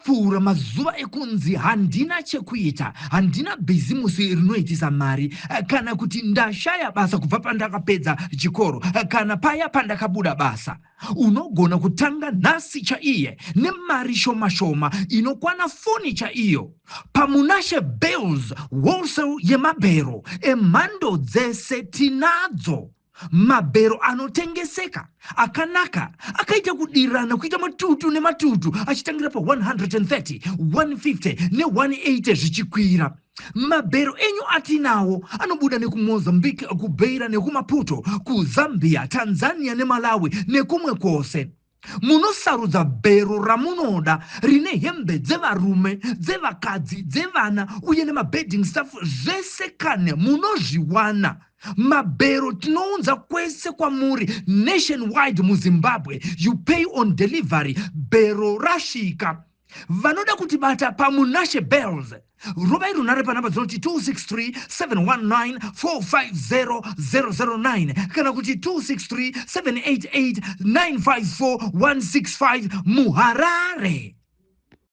Akapfuura mazuva ekunzi handina chekuita, handina bhizimusi rinoitisa mari, kana kuti ndashaya basa kubva pandakapedza chikoro, kana paya pandakabuda basa. Unogona kutanga nhasi chaiye nemari shoma shoma inokwana foni chaiyo. PaMunashe Bales Wholesale yemabhero emhando dzese tinadzo. Mabhero anotengeseka akanaka akaita kudirana kuita matutu nematutu achitangira pa130, 150 ne180 zvichikwira. Mabhero enyu atinawo anobuda nekuMozambique, kuBeira nekuMaputo, kuZambia, Tanzania neMalawi nekumwe kwose. Munosarudza bhero ramunoda rine hembe dzevarume, dzevakadzi, dzevana uye nemabedding stuff, zvese kane munozviwana. Mabhero tinounza kwese kwamuri nationwide muZimbabwe. You pay on delivery, bhero rasvika. Vanoda kutibata paMunashe Bales, rovai runhare panhamba dzinoti 263 719 450 009 kana kuti 263 788 954 165 muHarare.